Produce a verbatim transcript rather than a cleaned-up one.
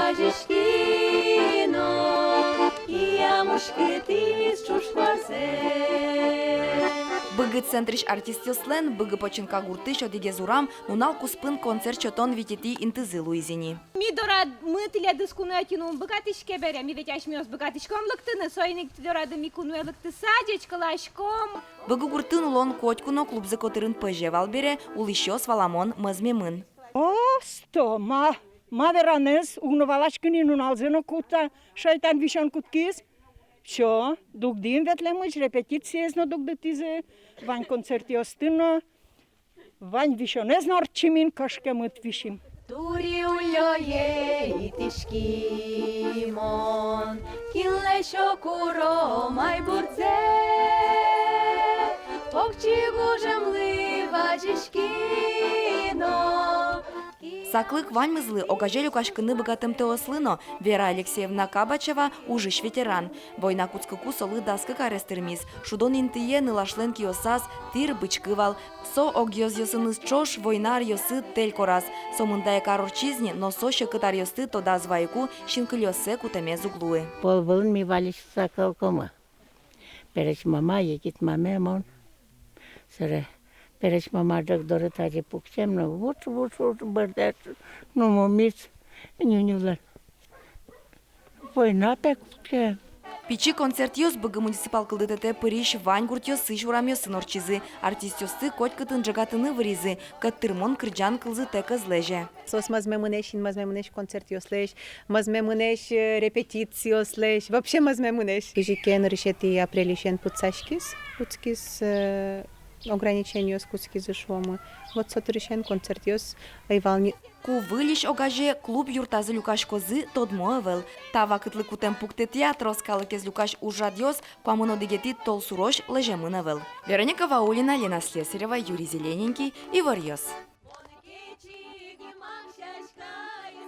Вазиськи но, киям уськытӥз ӵуж куарзэ. Быгы центрысь артистъёслэн Быгы Починка гуртысь одӥгез урам нунал куспын концерт сётон витетӥ интызы луиз ини. Ми дорамы тӥледыз куное ӧтьыны ум быгатӥське бере, ми ведь асьмеос быгатӥськом лыктыны, соин ик тӥ дорады ми куное лыктыса ӟечкыласьком. Быгы гуртын улон котьку но клубзы котырын пӧзе вал бере, улӥсьёс, валамон, мӧзмемын. Осто, ма, ма веранэз, уг но валаськы ни, нуналзэ но кута, шайтан висён кутскиз. Всё, дугдӥм ветлэмысь, репетициез но дугдытӥзы, вань концертъёсты но, вань висёнэз но ортчим ини, кышкемыт висим. Тури уллёе итӥськи мон, кинлэсь о куро майбурзэ, покчи гужемлы вазиськи но. Саклык ваньмызлы, огазе люкаськыны быгатымтэослы но. Вера Алексеевна Кабачева — ужысь ветеран. Война кутскыку солы дас кык арес тырмиз. Шудон интые нылашлэн киосаз тӥр, бычкы вал. Со огъёзъёсыныз ӵош война аръёсы тэль кораз. Сомында ик ар ортчиз ни, но со секыт аръёсты тодаз вайыку синкылиоссэ кутэмез уг луы. Пол вылын ми валесь сакалкомы. Пересь мама, егит маме, мон. Сэре пересь мама ӝӧк доры тазьы пуксем но, вуж, вуж, вуж, бӧрдэ, ну, мумиз нюнюлэн. Война пе кутске. Пичи концертъёс Быгы муниципал кылдытэтэ пырись вань гуртъёсысь урамъёсын ортчизы. Артистъёсты котькытын ӝегатыны выризы, кӧттырмон кырӟан кылзытэк ӧз лэзе. Соос мӧзмемынэсь ини, мӧзмемынэсь концертъёслэсь, мӧзмемынэсь, э, репетициослэсь, вообще мӧзмемынэсь. Кызьы ке нырысетӥ апрельысен пытсаськиз, кутскиз, э, ограничениос кутскизы, шуомы. Вот со дырысен концертъёс ӧй вал ни. Ку выльысь огазе клуб юртазы люкаськозы, тодмо ӧвӧл. Та вакытлы кутэм пуктэтъя трос калыкез люкась ужрадъёс куамын одӥгетӥ толсурозь лэземын ӧвӧл. Вероника Ваулина, Лена Слесарева, Юрий Зелененький, «Иворъёс».